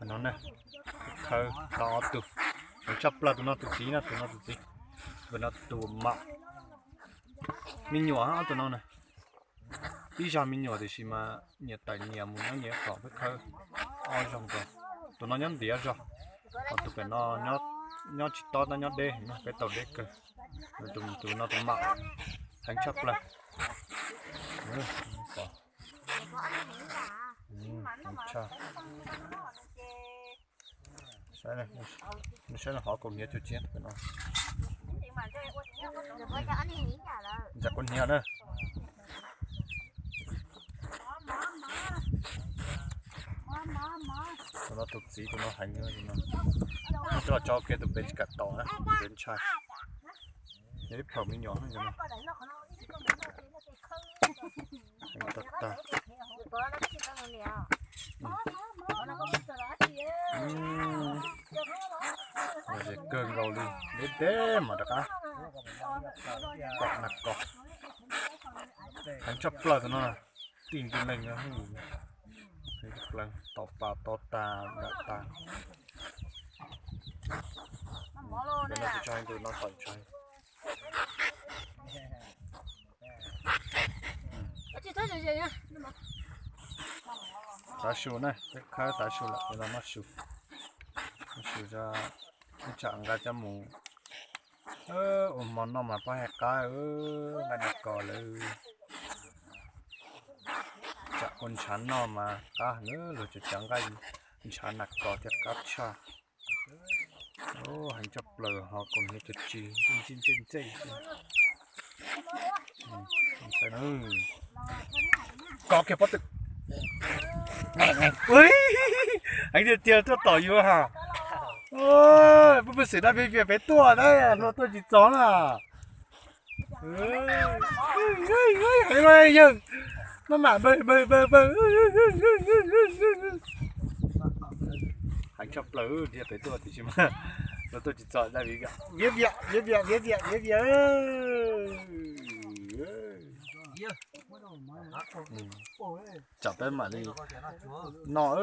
No ne, khawb tau ob tug, heev tshaj plaws tus no tus txiv no, tus no tus txiv, tus no tus mam. Me nyuam ob tug no na, ib zag me nyuam tiam sis mas nyias tawm nyias mus nyob nyias qhov, peb khawb ob zaug rau. Tus no nyob ntiav zog, ho tus pem no nyob tsis tob tab nyob deb, peb tau deb kawg. Tus no tus mam, heev tshaj plaws. Saib, saib hov kaus hniav cua tsiab no. Ntsa kaus hniav na. Tus no tus txiv, tus no heev no. Coj los tso kiag tus pem tsis kam tom na, pem ntshai. Yog ib phaum me nyuam no. Heev tag tag. Lom zem kawg nkaus li, deb deb mas rov qab tom nag kos. Heev tshaj plaws tus no, tij nti leeg no. Heev tshaj plaws, tom pas to tas nram tas. Tus no tsis tso, tus no tom tsis tso. Tav su na, peb khawb tav su lawm, los noj su. Noj su, ib tsam nqa coj mus ua hmo noj mas pab hais qab, nqa nag kos lawm. Tsam ua ntshav noj mas qab heev, luag cov cav nqaij ntshav nag kos thiab qab tshaj. Heev tshaj plaws, ho kaus hniav cua tsiab ntxej ntxej ntxej. Kov kiag pob tw. Heev tiag tiag tuaj tom yus ha. Peb peb xeem dab viv vias pem tuaj na, luag tuaj tsis txog na. Heev yawg, maj mam npawg npawg npawg npawg. Heev tshaj plaws, dhia pem tuaj tiam sis mas luag tuaj tsis txog, dab viv vias vias vias vias vias vias vias. Tsam peb mam li noj.